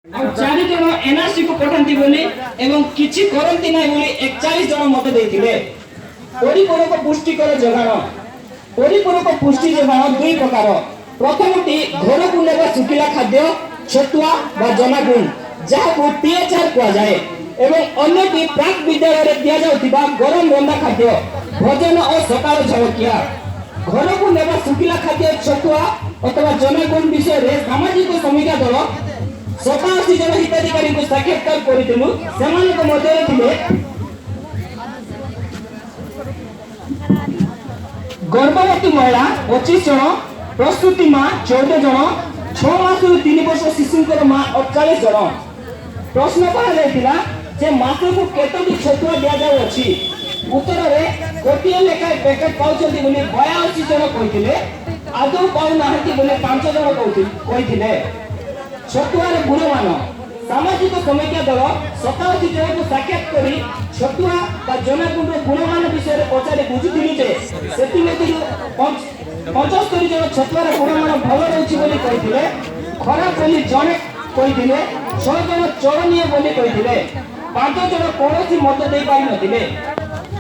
ଆଉ 4 ଜଣ ଏନ୍ଆରସି କୁ ପଠାନ୍ତି ବୋଲି ଏବଂ କିଛି କରନ୍ତି ନାହିଁ ବୋଲି 41 ଜଣ ମତ ଦେଇଥିଲେ। ପରିପୂରକ ପୁଷ୍ଟିକର ଯୋଗାଣ। ପରିପୂରକ ପୁଷ୍ଟି ଯୋଗାଣ ଦୁଇ ପ୍ରକାର। ପ୍ରଥମଟି ଘରକୁ ନେବା ଶୁଖିଲା ଖାଦ୍ୟ, ଛତୁଆ ବା ଜନାଗୁଣ, ଯାହାକୁ ପିଏଚଆର କୁହାଯାଏ, ଏବଂ ଅନ୍ୟଟି ପ୍ରାକ୍ ବିଦ୍ୟାଳୟରେ ଦିଆଯାଉଥିବା ଗରମ ରନ୍ଧା ଖାଦ୍ୟ, ଭୋଜନ ଓ ସକାଳ ଜଳଖିଆ। ଘରକୁ ନେବା ଶୁଖିଲା ଖାଦ୍ୟ, ଛତୁଆ ଅଥବା ଜନାଗୁଣ ବିଷୟରେ ସାମାଜିକ ସମୀକ୍ଷା ଦଳ 87 ଜଣ ହିତାଧିକାରୀଙ୍କୁ ସାକ୍ଷାତକାର କରିଥିଲୁ। ସେମାନଙ୍କ ମଧ୍ୟରେ ଥିଲେ ଗର୍ଭବତୀ ମହିଳା 25 ଜଣ, ପ୍ରସୂତି ମା 14 ଜଣ, 6 ମାସରୁ 3 ବର୍ଷ ଶିଶୁଙ୍କର ମା 48 ଜଣ। ପ୍ରଶ୍ନ କରାଯାଇଥିଲା ଯେ ମାସକୁ କେତୋଟି ଛତୁଆ ଦିଆଯାଉଅଛି? ଉତ୍ତରରେ ଗୋଟିଏ ଲେଖାଏଁ ପ୍ୟାକେଟ ପାଉଛନ୍ତି ବୋଲି 82 ଜଣ କହିଥିଲେ। ଆଦୌ ପାଉନାହାନ୍ତି ବୋଲି 5 ଜଣ କହିଥିଲେ। ଛତୁଆର ଗୁଣମାନ। ସାମାଜିକ ସମୀକ୍ଷା ଦଳ 87 ଜଣଙ୍କୁ ସାକ୍ଷାତ କରି ଛତୁଆ ବା ଜନାଗୁଣର ଗୁଣମାନ ବିଷୟରେ ପଚାରି ବୁଝିଥିଲୁ ଯେ ସେଥିମଧ୍ୟରୁ 75 ଜଣ ଛତୁଆର ଗୁଣମାନ ଭଲ ରହୁଛି ବୋଲି କହିଥିଲେ, ଖରାପ ବୋଲି ଜଣେ କହିଥିଲେ, 6 ଜଣ ଚଳନୀୟ ବୋଲି କହିଥିଲେ, 5 ଜଣ କୌଣସି ମତ ଦେଇପାରିନଥିଲେ।